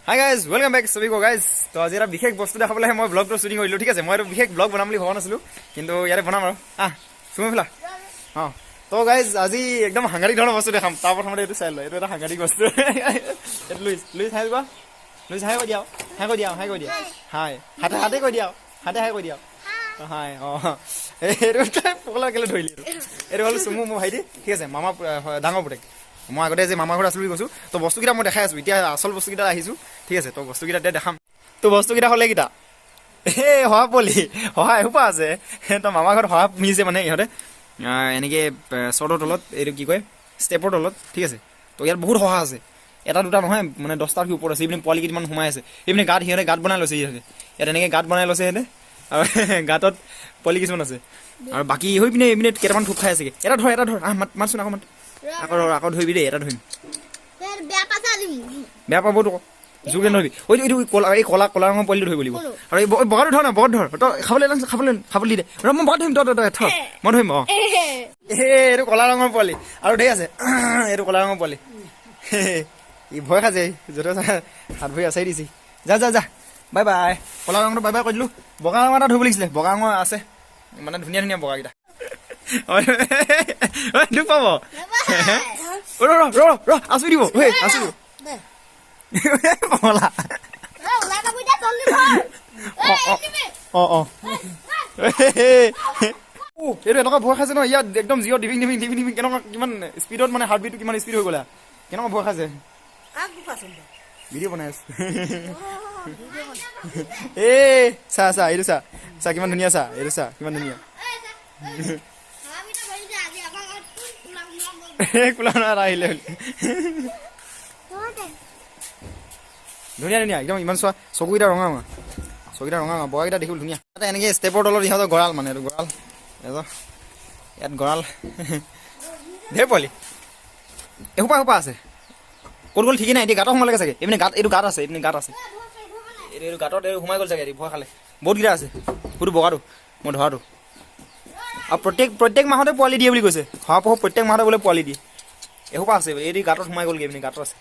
Hi guys, welcome back চবি কো guys. তো আজি এটা বিশেষ বস্তু দেখাবলৈহে মই ব্লগটো শ্বুটিং কৰিলোঁ, ঠিক আছে। মই এইটো বিশেষ ব্লগ বনাম বুলি ভবা নাছিলোঁ, কিন্তু ইয়াতে বনাম আৰু। আহ চুমি ফেলা। অঁ, তো গাইজ, আজি একদম সাংঘাতিক ধৰণৰ বস্তু দেখাম। তাৰ প্ৰথমতে এইটো চাই লয়। এইটো এটা সাংঘাতিক বস্তু। এইটো লুইচ, লুইচ, হাই কোৱা লুইচ। হাই কৈ দিয়া, হাই কৈ দিয়া, হাই কৈ দিয়া। হাই, হাতে হাতে কৈ দিয়া, হাতে হাই কৈ দিয়া। হাই। অঁ, এইটো তই পগলা কেলৈ ধৰিলি? এইটো হ'ল চুমু, মোৰ ভাইটি, ঠিক আছে, মামা ডাঙৰ পুতেক। মই আগতে যে মামা ঘৰত আছিলোঁ বুলি কৈছোঁ। তো বস্তুকেইটা মই দেখাই আছোঁ, এতিয়া আচল বস্তুকেইটা আহিছোঁ, ঠিক আছে। তো বস্তুকেইটা এতিয়া দেখাম। তো বস্তুকেইটা হ'লে এইকেইটা, এই শহা পোৱালি, শহা এসোপা আছে। তো মামা ঘৰত শহা পুহিছে, মানে ইহঁতে এনেকৈ চৰ্টৰ তলত, এইটো কি কয়, ষ্টেপৰ তলত, ঠিক আছে। তো ইয়াত বহুত শহা আছে, এটা দুটা নহয়, মানে 10টাৰ ওপৰত আছে। এইপিনে পোৱালি কেইটামান সোমাই আছে। এইপিনে গাঁত, সিহঁতে গাঁত বনাই লৈছে। ইহঁতে ইয়াত এনেকৈ গাঁত বনাই লৈছে সিহঁতে, আৰু গাঁতত পোৱালি কিছুমান আছে। আৰু বাকী হৈ পিনে এইপিনে কেইটামান থোপ খাই আছেগৈ। এটা ধৰ, এটা ধৰ। আহ, মাত মাতচোন আকৌ, মাত আকৌ। ৰ, আকৌ ধৰিবি দেই, এটা ধৰিম। বেয়া পাইছা আজি। বেয়া পাবতো, জোৰকে নধৰিবি। ঐ, এইটো কলা, এই কলা কলা ৰঙৰ পোৱালিটো ধৰিব লাগিব। আৰু এই বগাটো ধৰ না, বগাটো ধৰ। তই খাবলৈ আনিছ, খাবলৈ খাবলৈ দি দে। ৰ, মই বগাটো ধৰিম। তই তই তই থ, মই ধৰিম। অঁ, এই এইটো কলা ৰঙৰ পোৱালি। আৰু ধেৰ আছে। এইটো কলা ৰঙৰ পোৱালি, ই ভয় খাইছে, য'তে হাত ভৰি আচাৰি দিছে। যা যা যা, বাই বাই। কলা ৰঙটো বাই বাই কৈ দিলোঁ। বগা ৰঙৰ এটা ধৰিব লাগিছিলে। বগা ৰঙৰ আছে, মানে ধুনীয়া ধুনীয়া বগাকেইটা। দুখ পাব। ৰ ৰ ৰ ৰ, আঁচুৰি দিব ঐ, আঁচুৰি দিব পগলা। ওলাই যাব এতিয়া, জলদি ধৰ। অঁ অঁ, এইটো এনেকুৱা ভয় খাইছে ন ইয়াত, একদম জিঅ' ডিভিং ডিভিং ডিভিং ডিভিং, কেনেকুৱা কিমান স্পীডত, মানে হাৰ্ট বিটটো কিমান স্পীড হৈ গ'লে, কেনেকুৱা ভয় খাইছে। ভিডিঅ' বনাই আছো। এই চা চা, এইটো চা চা, কিমান ধুনীয়া। চা, এইটো চা, কিমান ধুনীয়া। আজি আমাৰ ঘৰত কোলা এটা আহিলে বুলি। ধুনীয়া ধুনীয়া একদম। ইমান চোৱা, চকুকেইটা ৰঙা ৰঙা, চকুকেইটা ৰঙা ৰঙা, বগাকেইটা দেখিবলৈ ধুনীয়া। তাতে এনেকৈ ষ্টেপৰ তলত ইহঁতৰ গঁৰাল, মানে এইটো গঁৰাল, এইটো ইয়াত গঁৰাল। ঢেৰ পোৱালি, এসোপা এসোপা আছে। ক'ত গ'ল ঠিকেই নাই এতিয়া। গাঁতত সোমালেগে চাগে। এইপিনে গাঁত, এইটো গাঁত আছে, এইপিনে গাঁত আছে। এইটো গাঁতত এইটো সোমাই গ'ল চাগে, ভয় খালে। বহুতকেইটা আছে। সুধো বগাটো, মই ধৰাটো। আৰু প্ৰত্যেক প্ৰত্যেক মাহতে পোৱালি দিয়ে বুলি কৈছে। শহাপহু প্ৰত্যেক মাহতে বোলে পোৱালি দিয়ে। এসোপা আছে। এইটো গাঁতত সোমাই গ'লগৈ, এইপিনে গাঁতত আছে।